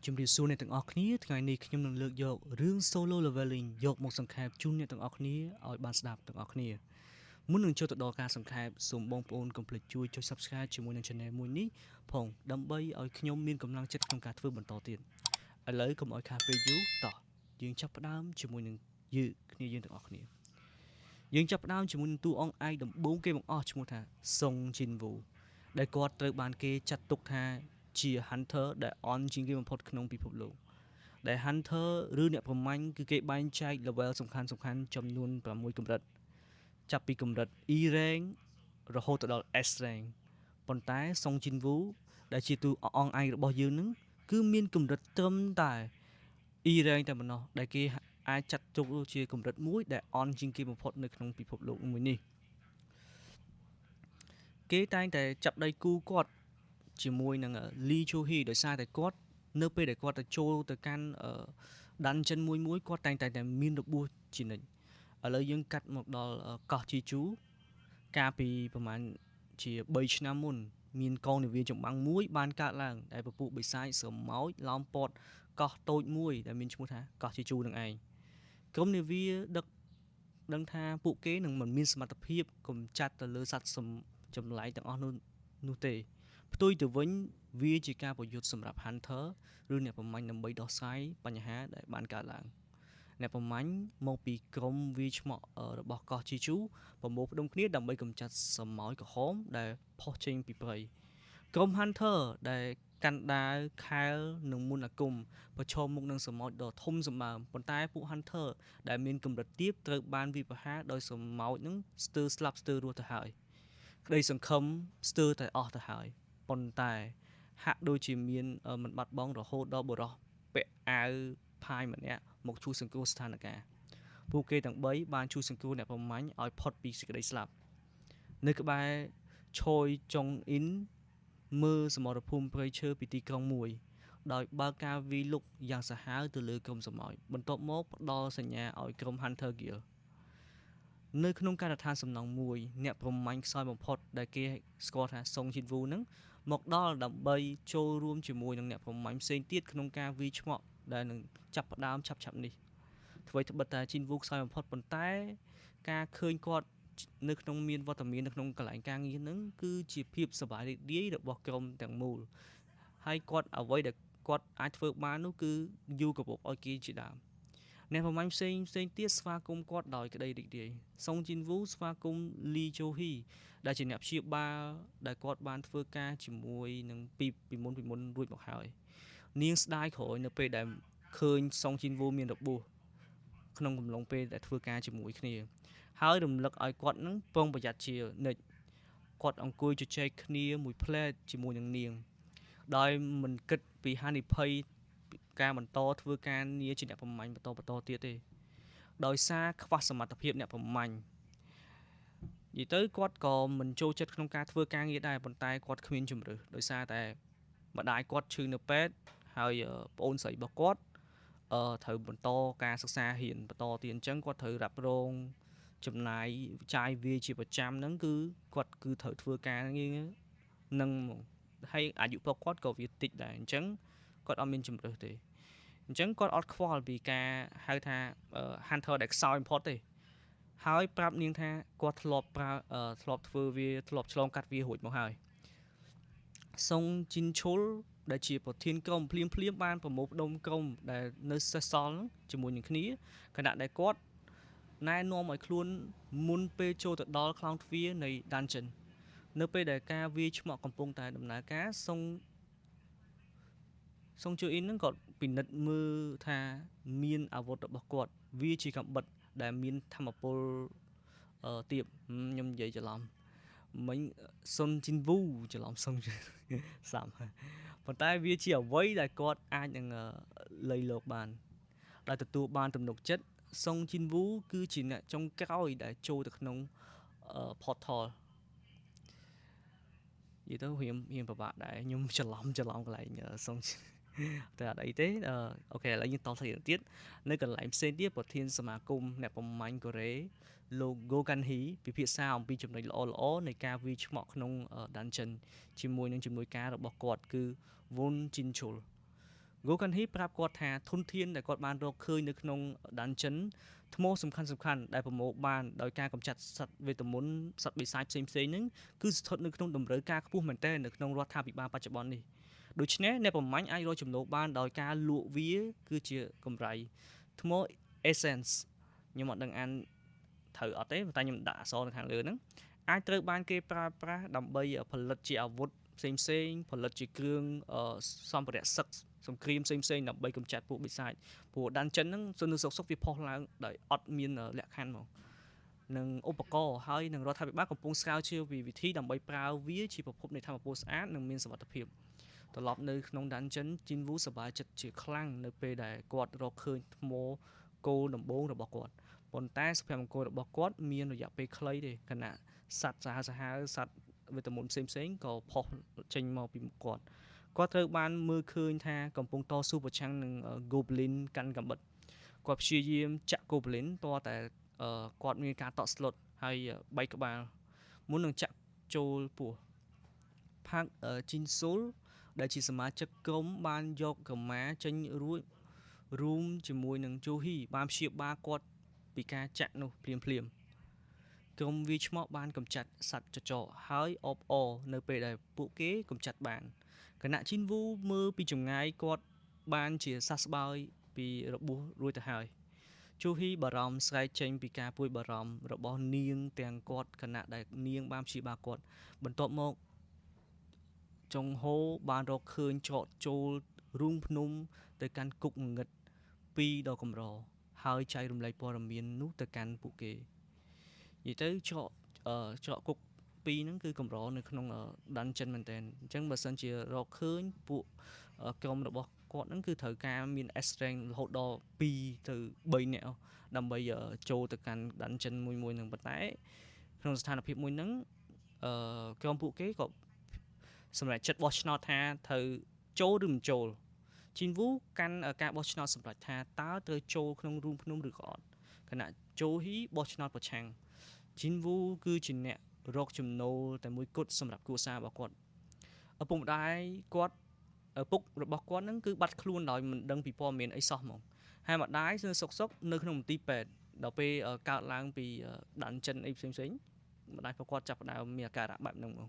ជំរាបសួរអ្នកទាំងអស់គ្នាថ្ងៃនេះខ្ញុំនឹងលើកយករឿង Solo Leveling យកមកសង្ខេបជូនអ្នកទាំងអស់គ្នាឲ្យបានស្ដាប់ទាំងអស់គ្នាមុននឹងចូលទៅដល់ការសង្ខេបសូមបងប្អូនកុំភ្លេចជួយចុច Subscribe ជាមួយនឹង Channel មួយនេះផងដើម្បីឲ្យខ្ញុំមានកម្លាំងចិត្តក្នុងការធ្វើបន្តទៀតឥឡូវកុំឲ្យខាតពេលយូរតោះយើងចាប់ផ្ដើមជាមួយនឹងយឺគ្នាយើងទាំងអស់គ្នាយើងចាប់ផ្ដើមជាមួយនឹងតួអង្គឯកដំបូងគេបង្អស់ឈ្មោះថាសុងជីនវូដែលគាត់ត្រូវបានគេចាត់ទុកថាជា Hunter ដែលអន់ជាងគេបំផុតក្នុងពិភពលោកដែល Hunter ឬអ្នកប្រមាញ់គឺគេបែងចែក level សំខាន់សំខាន់ចំនួន6កម្រិតចាប់ពីកម្រិត E rank រហូតទៅដល់ S rank ប៉ុន្តែសុងជីនវូដែលជាតួអង្គឯករបស់យើងនឹងគឺមានកម្រិតត្រឹមតែ E rank តែប៉ុណ្ណោះដែលគេអាចចាត់ទុកជាកម្រិតមួយដែលអន់ជាងគេបំផុតនៅក្នុងពិភពលោកមួយនេះគេតែងតែចាប់ដៃគូគាត់ជាមួយនឹងលីជូហ៊ីដោយសារតែគាត់នៅពេលដែលគាត់ទៅចូលទៅកាន់ dungeon មួយមួយគាត់តែងតែមានរបួសជានិច្ចឥឡូវយើងកាត់មកដល់កោះជីជូកាលពីប្រហែលជា3ឆ្នាំមុនមានកងនាវាចម្បាំងមួយបានកើតឡើងដែលពពួកបិសាចស្រមោចឡោមព័ទ្ធកោះតូចមួយដែលមានឈ្មោះថាកោះជីជូនឹងឯងក្រុមនាវាដឹកដឹងថាពួកគេនឹងមិនមានសមត្ថភាពកម្ចាត់ទៅលើសត្វចម្លែកទាំងអស់នោះទេផ្ទុយទៅវិញវាជាការប្រយុទ្ធសម្រាប់ Hunter ឬអ្នកប្រមាញ់ដើម្បីដោះស្រាយបញ្ហាដែលបានកើតឡើងអ្នកប្រមាញ់មកពីក្រុមវាយឆ្មក់របស់កោះជីជូប្រមូលផ្ដុំគ្នាដើម្បីកម្ចាត់សមោចក្រហមដែលផុសចេញពីព្រៃក្រុម Hunter ដែលកាន់ដាវខែលនិងមន្តអាគមប្រឈមមុខនឹងសមោចដ៏ធំសម្បើមប៉ុន្តែពួក Hunter ដែលមានកម្រិតទាបត្រូវបានវាយប្រហារដោយសមោចនឹងស្ទើរស្លាប់ស្ទើររស់ទៅហើយក្តីសង្ឃឹមស្ទើរតែអស់ទៅហើយប៉ុន្តែហាក់ដូចជាមានមិនបាត់បង់រហូតដល់បុរសពាក់អាវផាយម្នាក់មកជួយសង្គ្រោះស្ថានភាពពួកគេទាំង3បានជួយសង្គ្រោះអ្នកប្រមាញ់ឲ្យផុតពីសេចក្តីស្លាប់នៅក្បែរឆយចុងអ៊ីនមើលសមរភូមិព្រៃឈើពីទីក្រុងមួយដោយបើកការវាយលុកយ៉ាងសាហាវទៅលើក្រុមសមោចបន្ទាប់មកផ្ដល់សញ្ញាឲ្យក្រុម Hunter Guild នៅក្នុងការដ្ឋានសំណង់មួយអ្នកប្រមាញ់ខ្សោយបំផុតដែលគេស្គាល់ថាសុងជីនវូនឹងមកដល់ដើម្បីចូលរួមជាមួយនឹងអ្នកប្រមាញ់ផ្សេងទៀតក្នុងការវាយឆ្មក់ដែលនឹងចាប់ផ្ដើមឆាប់ឆាប់នេះអ្វីត្បិតតែជីនវូខ្សោយបំផុតប៉ុន្តែការឃើញគាត់នៅក្នុងមានវត្តមាននៅក្នុងកន្លែងការងារហ្នឹងគឺជាភាពសប្បាយរីករាយរបស់ក្រុមទាំងមូលហើយគាត់អ្វីដែលគាត់អាចធ្វើបាននោះគឺយូរកបឲ្យគេជាដើមអ្នកប្រមាញ់ផ្សេងផ្សេងទៀតស្វាគមន៍គាត់ដោយក្តីរីករាយសុងជីនវូស្វាគមន៍លីជូហ៊ីដែលជាអ្នកព្យាបាលដែលគាត់បានធ្វើការជាមួយនឹងពីមុនពីមុនរួចមកហើយនាងស្ដាយក្រោយនៅពេលដែលឃើញសុងជីនវូមានរបួសក្នុងកំឡុងពេលដែលធ្វើការជាមួយគ្នាហើយរំលឹកឲ្យគាត់នឹងប្រុងប្រយ័ត្នជានិច្ចគាត់អង្គុយជជែកគ្នាមួយផ្លែតជាមួយនឹងនាងដោយមិនគិតពីហានិភ័យការបន្តធ្វើការងារជាអ្នកប្រមាញ់បន្តបន្តទៀតទេដោយសារខ្វះសមត្ថភាពអ្នកប្រមាញ់និយាយទៅគាត់ក៏មិនចូលចិត្តក្នុងការធ្វើការងារដែរប៉ុន្តែគាត់គ្មានជម្រើសដោយសារតែម្ដាយគាត់ឈឺនៅពេទ្យហើយប្អូនស្រីរបស់គាត់ត្រូវបន្តការសិក្សារៀនបន្តទៀតអញ្ចឹងគាត់ត្រូវរ៉ាប់រងចំណាយចាយវាជាប្រចាំហ្នឹងគឺគាត់គឺត្រូវធ្វើការងារនឹងហើយអាយុរបស់គាត់ក៏វាតិចដែរអញ្ចឹងគាត់អត់មានជម្រើសទេអញ្ចឹងគាត់អត់ខ្វល់ពីការហៅថា Hunter ដែលខ្សោយបំផុតទេហើយប្រាប់នាងថាគាត់ធ្លាប់ប្រើធ្លាប់ធ្វើវាធ្លាប់ឆ្លងកាត់វារួចមកហើយសុងជីនឈុលដែលជាប្រធានក្រុមភ្លាមភ្លាមបានប្រមូលផ្ដុំក្រុមដែលនៅសេសសល់ជាមួយនឹងគ្នាខណៈដែលគាត់ណែនាំឲ្យខ្លួនមុនពេលចូលទៅដល់ខ្លោងទ្វារនៃ dungeon នៅពេលដែលការវាយឆ្មក់កំពុងតែដំណើរការសុងសុងជូអ៊ីនហ្នឹងគាត់ពិនិត្យមើលថាមានអាវុធរបស់គាត់វាជាកំបិតដែលមានធម្មពលទៀបខ្ញុំនិយាយច្រឡំមិញសុនជីនវូច្រឡំសុងសាំប៉ុន្តែវាជាអ្វីដែលគាត់អាចនឹងលៃលោកបានដែលទទួលបានទំនុកចិត្តសុងជីនវូគឺជាអ្នកចុងក្រោយដែលចូលទៅក្នុង portal និយាយទៅរៀងពិបាកដែរខ្ញុំច្រឡំច្រឡំកន្លែងសុងតែអត់អីទេOK ឥឡូវយើងតទៅទៀតនៅកន្លែងផ្សេងទៀតប្រធានសមាគមអ្នកប្រមាញ់កូរ៉េលោក Go Kan Hee ពិភាក្សាអំពីចំណុចល្អៗនៃការវាយឆ្មក់ក្នុង dungeon ជាមួយនឹងជំនួយការរបស់គាត់គឺ Won Jin Chul Go Gunhee ប្រាប់គាត់ថាធនធានដែលគាត់បានរកឃើញនៅក្នុង dungeon ថ្មសំខាន់សំខាន់ដែលប្រមូលបានដោយការកម្ចាត់សត្វវេទមន្តសត្វបិសាចផ្សេងផ្សេងហ្នឹងគឺស្ថិតនៅក្នុងតម្រូវការខ្ពស់មែនទែននៅក្នុងរដ្ឋាភិបាលបច្ចុប្បន្ននេះដូច្នេះអ្នកប្រមាញ់អាចរកចំណូលបានដោយការលក់វាគឺជាកម្រៃថ្ម essence ខ្ញុំអត់ដឹងអានត្រូវអត់ទេតែខ្ញុំដាក់អក្សរនៅខាងលើហ្នឹងអាចត្រូវបានគេប្រើប្រាស់ដើម្បីផលិតជាអាវុធផ្សេងផ្សេងផលិតជាគ្រឿងសម្ភារៈសឹកសង្គ្រាមផ្សេងផ្សេងដើម្បីកម្ចាត់ពួកបិសាចព្រោះ dungeon ហ្នឹងនៅសុកសុកវាផុសឡើងដោយអត់មានលក្ខខណ្ឌហ្មងនឹងឧបករណ៍ហើយនឹងរដ្ឋាភិបាលកំពុងស្រាវជ្រាវពីវិធីដើម្បីប្រើវាជាប្រភពនៃថាមពលស្អាតនិងមានសុវត្ថិភាពត្រឡប់នៅក្នុង dungeon Jinwoo សប្បាយចិត្តជាខ្លាំងនៅពេលដែលគាត់រកឃើញថ្មគោលដំបូងរបស់គាត់ប៉ុន្តែសុភមង្គលរបស់គាត់មានរយៈពេលខ្លីទេខណៈសត្វសាហាវសាហាវសត្វវេទមន្តផ្សេងផ្សេងក៏ផុសចេញមកពីមុខគាត់គាត់ត្រូវបានមើលឃើញថាកំពុងតស៊ូប្រឆាំងនឹង Goblin កាន់កាំបិតគាត់ព្យាយាមចាក់ Goblin តតែគាត់មានការតក់ស្លុតហើយបែកក្បាលមុននឹងចាក់ចូលពោះផាកជីនស៊ុលដែលជាសមាជិកក្រុមបានយកក្រមាចេញរួចរួមជាមួយនឹងជូហ៊ីបានព្យាបាលគាត់ពីការចាក់នោះភ្លាមភ្លាមក្រុមវាយឆ្មក់បានកម្ចាត់សត្វចចកហើយអបអរនៅពេលដែលពួកគេកម្ចាត់បានគណៈជីនវូមើលពីចម្ងាយគាត់បានជាសះស្បើយពីរបួសរួចទៅហើយជូហ៊ីបារម្ភស្រែកចេញពីការព្រួយបារម្ភរបស់នាងទាំងគាត់ខណៈដែលនាងបានព្យាបាលគាត់បន្ទាប់មកចុងហូបានរកឃើញច្រកចូលរូងភ្នំទៅកាន់គុកងងឹតពីរដ៏កម្រហើយចែករំលែកព័ត៌មាននោះទៅកាន់ពួកគេនិយាយទៅច្រកច្រកគុកពីរហ្នឹងគឺកម្រនៅក្នុង dungeon មែនតើអញ្ចឹងបើសិនជារកឃើញពួកក្រុមរបស់គាត់ហ្នឹងគឺត្រូវការមាន S rank រហូតដល់2ទៅ3នាក់ដើម្បីចូលទៅកាន់ dungeon មួយមួយហ្នឹងប៉ុន្តែក្នុងស្ថានភាពមួយហ្នឹងអឺក្រុមពួកគេក៏សម្រាប់ចិត្តបោះឆ្នោតថាត្រូវចូលឬមិនចូលជីនវូកាន់ការបោះឆ្នោតសម្រាប់ថាតើត្រូវចូលក្នុងរូងភ្នំឬក៏អត់ខណៈជូហ៊ីបោះឆ្នោតប្រឆាំងជីនវូគឺជាអ្នករកចំណូលតែមួយគត់សម្រាប់គ្រួសាររបស់គាត់ឪពុកម្ដាយគាត់ឪពុករបស់គាត់ហ្នឹងគឺបាត់ខ្លួនដោយមិនដឹងពីព័ត៌មានអីសោះហ្មងហើយម្ដាយនៅសុកសុកនៅក្នុងមន្ទីរពេទ្យដល់ពេលកើតឡើងពីដានចិនអីផ្សេងផ្សេងម្ដាយរបស់គាត់ចាប់ផ្ដើមមានអាការៈបែបហ្នឹងហ្មង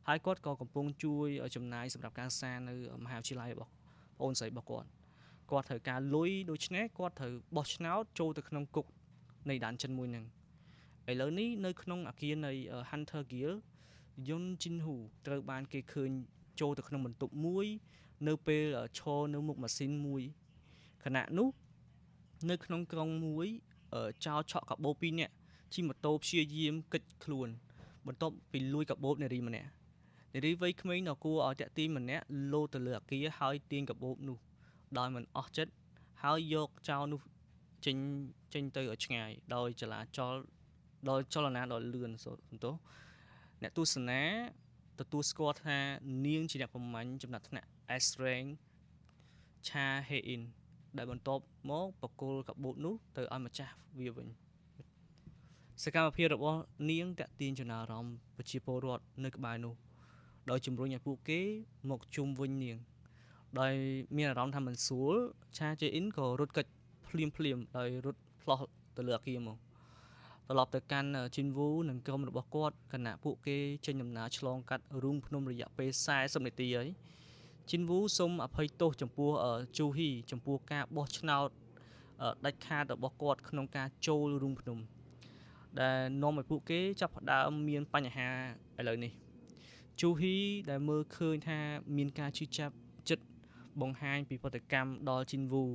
ហើយគាត់ក៏កំពុងជួយចំណាយសម្រាប់ការសិក្សានៅមហាវិទ្យាល័យរបស់ប្អូនស្រីរបស់គាត់គាត់ត្រូវការលុយដូច្នេះគាត់ត្រូវបោះឆ្នោតចូលទៅក្នុងគុកនៃដានចិនមួយហ្នឹងឥឡូវនេះនៅក្នុងអាគារនៃ Hunter Guild យុនជីនហ៊ូត្រូវបានគេឃើញចូលទៅក្នុងបន្ទប់មួយនៅពេលឈរនៅមុខម៉ាស៊ីនមួយខណៈនោះនៅក្នុងក្រុងមួយចោលឆក់កាបូប2នាក់ជិះម៉ូតូព្យាយាមគេចខ្លួនបន្ទាប់ពីលួចកាបូបនារីម្នាក់នារីវ័យក្មេងដ៏គួរឲ្យតាក់ទាញម្នាក់លោតទៅលើអគារហើយទាញកាបូបនោះដោយមិនអស់ចិត្តហើយយកចោលនោះចេញចេញទៅឲ្យឆ្ងាយដោយចលាចលដោយចលនាដ៏លឿនសំទោសអ្នកទស្សនាទទួលស្គាល់ថានាងជាអ្នកប្រមាញ់ចំណាត់ថ្នាក់ S rank ឆាហេអ៊ីនដែលបន្ទាប់មកបកគលកាបូបនោះទៅឲ្យម្ចាស់វាវិញសកម្មភាពរបស់នាងតាក់ទាញចំណារអារម្មណ៍ប្រជាពលរដ្ឋនៅក្បែរនោះដោយជំរុញឲ្យពួកគេមកជុំវិញនាងដោយមានអារម្មណ៍ថាមិនស្រួលឆាជេអ៊ីនក៏រត់គេចភ្លាមភ្លាមដោយរត់ផ្លោះទៅលើអគារមកត្រឡប់ទៅកាន់ជីនវូនិងក្រុមរបស់គាត់ខណៈពួកគេចេញដំណើរឆ្លងកាត់រូងភ្នំរយៈពេល40នាទីហើយជីនវូសូមអភ័យទោសចំពោះជូហ៊ីចំពោះការបោះឆ្នោតដាច់ខាតរបស់គាត់ក្នុងការចូលរូងភ្នំដែលនាំឲ្យពួកគេចាប់ផ្ដើមមានបញ្ហាឥឡូវនេះជូហ៊ីដែលមើលឃើញថាមានការឈឺចាប់ចិត្តបង្ហាញពីប្រតិកម្មដល់ជីនវូ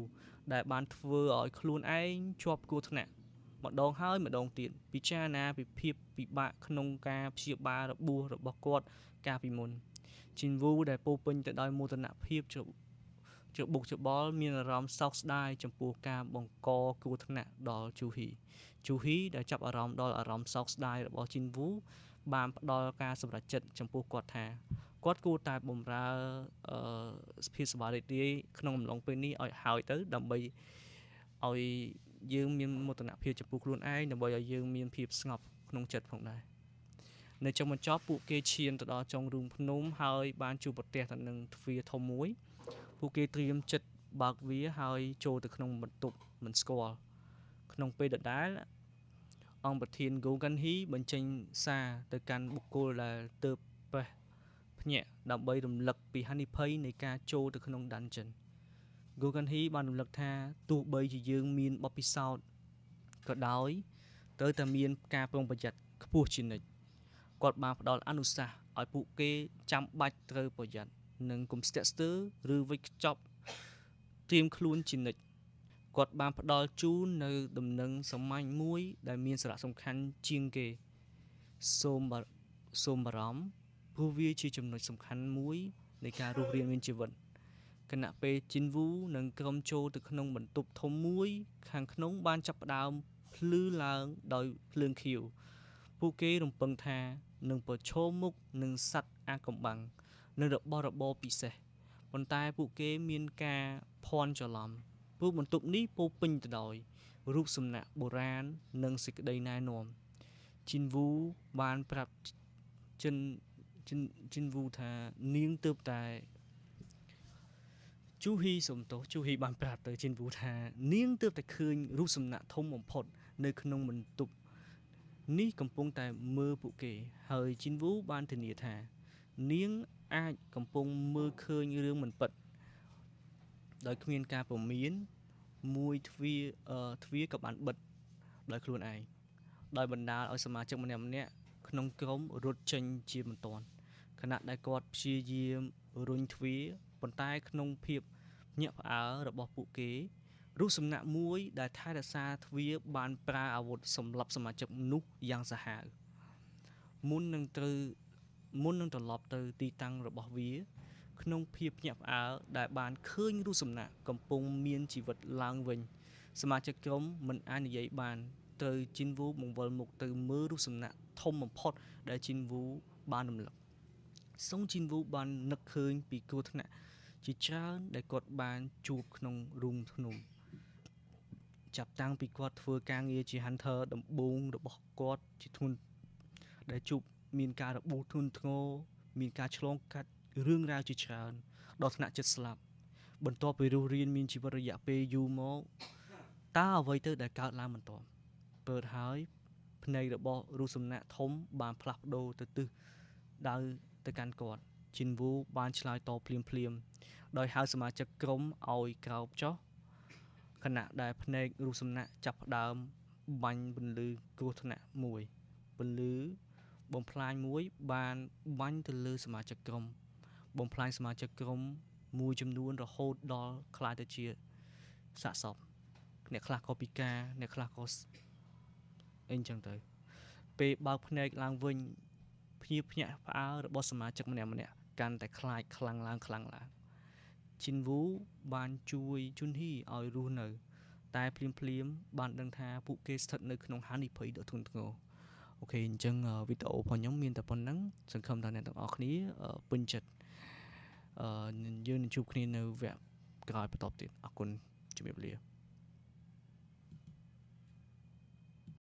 ដែលបានធ្វើឲ្យខ្លួនឯងជាប់គ្រោះថ្នាក់ម្ដងហើយម្ដងទៀតពិចារណាពីភាពពិបាកក្នុងការព្យាបាលរបួសរបស់គាត់កាលពីមុនជីនវូដែលពោពេញទៅដោយមោទនភាពច្បុកច្បល់មានអារម្មណ៍សោកស្ដាយចំពោះការបង្កគ្រោះថ្នាក់ដល់ជូហ៊ីជូហ៊ីដែលចាប់អារម្មណ៍ដល់អារម្មណ៍សោកស្ដាយរបស់ជីនវូបានផ្ដល់ការសម្រេចចិត្តចំពោះគាត់ថាគាត់គួរតែបំរើភាពសប្បាយរីករាយក្នុងអំឡុងពេលនេះឲ្យហើយទៅដើម្បីឲ្យយើងមានមោទនភាពចំពោះខ្លួនឯងដើម្បីឲ្យយើងមានភាពស្ងប់ក្នុងចិត្តផងដែរនៅចុងបញ្ចប់ពួកគេឈានទៅដល់ចុងរូងភ្នំហើយបានជួបប្រទះទៅនឹងទ្វារធំមួយពួកគេត្រៀមចិត្ត បើកវាហើយចូលទៅក្នុងបន្ទប់មិនស្គាល់ក្នុងពេលដដែលអង្គប្រធាន Go Gunhee បញ្ចេញសារទៅកាន់បុគ្គលដែលទើបប្រេះភ្ញាក់ដើម្បីរំលឹកពីហានិភ័យនៃការចូលទៅក្នុង dungeon Go Gunhee បានរំលឹកថាទោះបីជាយើងមានបទពិសោធន៍ក៏ដោយត្រូវតែមានការប្រុងប្រយ័ត្នខ្ពស់ជានិច្ចគាត់បានផ្ដល់អនុសាសន៍ឲ្យពួកគេចាំបាច់ត្រូវប្រយ័ត្ននិងកុំស្ទាក់ស្ទើរឬវេចខ្ចប់ត្រៀមខ្លួនជានិច្ចគាត់បានផ្ដល់ជូននៅដំណឹងសាមញ្ញមួយដែលមានសារៈសំខាន់ជាងគេសូមបារម្ភព្រោះវាជាចំណុចសំខាន់មួយនៃការរស់រានមានជីវិតខណៈពេលជីនវូនិងក្រុមចូលទៅក្នុងបន្ទប់ធំមួយខាងក្នុងបានចាប់ផ្ដើមភ្លឺឡើងដោយភ្លើងខៀវពួកគេរំពឹងថានឹងប្រឈមមុខនឹងសត្វអាកំបាំងនិងរបស់របរពិសេសប៉ុន្តែពួកគេមានការភ័ន្តច្រឡំព្រោះបន្ទប់នេះពោពេញទៅដោយរូបសំណាកបុរាណនិងសេចក្តីណែនាំជីនវូបានប្រាប់ជីនវូថានាងទើបតែជូហ៊ីសំទោសជូហ៊ីបានប្រាប់ទៅជីនវូថានាងទើបតែឃើញរូបសំណាកធំបំផុតនៅក្នុងបន្ទប់នេះកំពុងតែមើលពួកគេហើយជីនវូបានធានាថានាងអាចកំពុងមើលឃើញរឿងមិនពិតដោយគ្មានការព្រមានមួយទ្វារក៏បានបិទដោយខ្លួនឯងដោយបណ្ដាលឲ្យសមាជិកម្នាក់ៗក្នុងក្រុមរត់ចេញជាបន្ទាន់ខណៈដែលគាត់ព្យាយាមរុញទ្វារប៉ុន្តែក្នុងភាពភ្ញាក់ផ្អើលរបស់ពួកគេរូបសំណាកមួយដែលថែរក្សាទ្វារបានប្រើអាវុធសម្លាប់សមាជិកនោះយ៉ាងសាហាវមុននឹងត្រឡប់ទៅទីតាំងរបស់វាក្នុងភាពភ្ញាក់ផ្អើលដែលបានឃើញរូបសំណាកកំពុងមានជីវិតឡើងវិញសមាជិកក្រុមមិនអាចនិយាយបានត្រូវជីនវូបង្វិលមុខទៅមើលរូបសំណាកធំបំផុតដែលជីនវូបានរំលឹកសុងជីនវូបាននឹកឃើញពីគ្រោះថ្នាក់ជាច្រើនដែលគាត់បានជួបក្នុងរូងភ្នំចាប់តាំងពីគាត់ធ្វើការងារជា Hunter ដំបូងរបស់គាត់ជាធ្ងន់ដែលជួបមានការរបួសធ្ងន់ធ្ងរមានការឆ្លងកាត់រឿងរ៉ាវជាច្រើនដល់ថ្នាក់ចិត្តស្លាប់បន្ទាប់ពីរស់រានមានជីវិតរយៈពេលយូរមកតើអ្វីទៅដែលកើតឡើងបន្ទាប់ពើហើយភ្នែករបស់រូបសំណាកធំបានផ្លាស់ប្ដូរទៅទិសដៅទៅកាន់គាត់ជីនវូបានឆ្លើយតបភ្លាមៗដោយហៅសមាជិកក្រុមឲ្យក្រោបចុះខណៈដែលភ្នែករូបសំណាកចាប់ផ្ដើមបាញ់ពន្លឺគ្រោះថ្នាក់មួយពន្លឺបំផ្លាញមួយបានបាញ់ទៅលើសមាជិកក្រុមបំផ្លាញសមាជិកក្រុមមួយចំនួនរហូតដល់ក្លាយទៅជាសាកសពអ្នកខ្លះក៏ពិការអ្នកខ្លះក៏អីចឹងទៅពេលបើកភ្នែកឡើងវិញភ្ញាក់ផ្អើលរបស់សមាជិកម្នាក់ៗកាន់តែខ្លាចខ្លាំងឡើងខ្លាំងឡើងជីនវូបានជួយជុនហ៊ីឲ្យរស់នៅតែភ្លាមៗបានដឹងថាពួកគេស្ថិតនៅក្នុងហានិភ័យដ៏ធ្ងន់ធ្ងរអូខេអញ្ចឹងវីដេអូរបស់ខ្ញុំមានតែប៉ុណ្្នឹងសង្ឃឹមថាអ្នកទាំងអស់គ្នាពេញចិត្តយើងនឹងជួបគ្នានៅវគ្គក្រោយបន្តទៀតអរគុណជំរាបលា